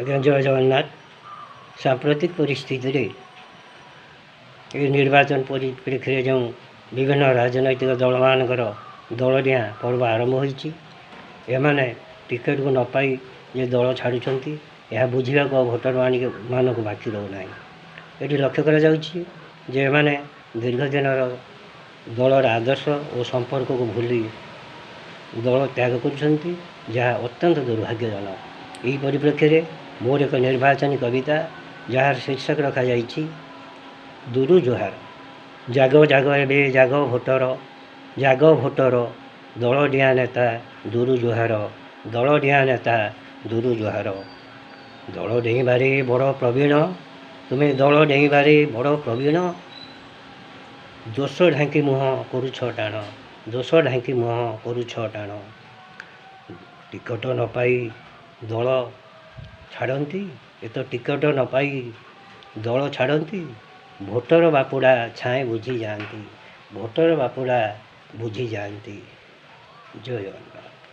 ଆଜ୍ଞା, ଜୟ ଜଗନ୍ନାଥ। ସାମ୍ପ୍ରତିକ ପରିସ୍ଥିତିରେ ଏହି ନିର୍ବାଚନ ପରିପ୍ରେକ୍ଷୀରେ ଯେଉଁ ବିଭିନ୍ନ ରାଜନୈତିକ ଦଳମାନଙ୍କର ଦଳଡିଆଁ ପର୍ବ ଆରମ୍ଭ ହୋଇଛି, ଏମାନେ ଟିକେଟକୁ ନ ପାଇ ଯେ ଦଳ ଛାଡ଼ୁଛନ୍ତି, ଏହା ବୁଝିବାକୁ ଆଉ ଭୋଟର ମାନଙ୍କୁ ବାକି ରହୁନାହିଁ। ଏଠି ଲକ୍ଷ୍ୟ କରାଯାଉଛି ଯେ ଏମାନେ ଦୀର୍ଘ ଦିନର ଦଳର ଆଦର୍ଶ ଓ ସମ୍ପର୍କକୁ ଭୁଲି ଦଳ ତ୍ୟାଗ କରୁଛନ୍ତି, ଯାହା ଅତ୍ୟନ୍ତ ଦୁର୍ଭାଗ୍ୟଜନକ। ଏହି ପରିପ୍ରେକ୍ଷୀରେ ମୋର ଏକ ନିର୍ବାଚନୀ କବିତା, ଯାହାର ଶୀର୍ଷକ ରଖାଯାଇଛି ଦୁରୁ ଜୁହାର। ଜାଗ ଜାଗ ଏବେ ଜାଗ ଭୋଟର, ଜାଗ ଭୋଟର, ଦଳ ଡିଆଁ ନେତା ଦୁରୁ ଜୁହାର, ଦଳ ଡିଆଁ ନେତା ଦୁରୁ ଜୁହାର। ଦଳ ଡେଇଁବାରେ ବଡ଼ ପ୍ରବୀଣ, ତୁମେ ଦଳ ଡେଇଁବାରେ ବଡ଼ ପ୍ରବୀଣ, ଦୋଷ ଢାଙ୍କି ମୁହଁ କରୁଛ ଟାଣ, ଦୋଷ ଢାଙ୍କି ମୁହଁ କରୁଛ ଟାଣ। ଟିକଟ ନ ପାଇ ଦଳ ଛାଡ଼ନ୍ତି, ଏ ତ ଟିକଟ ନ ପାଇ ଦଳ ଛାଡ଼ନ୍ତି, ଭୋଟର ବାପୁଡ଼ା ଛାଏଁ ବୁଝିଯାଆନ୍ତି, ଭୋଟର ବାପୁଡ଼ା ବୁଝିଯାଆନ୍ତି। ଜୟ ଜଗନ୍ନାଥ।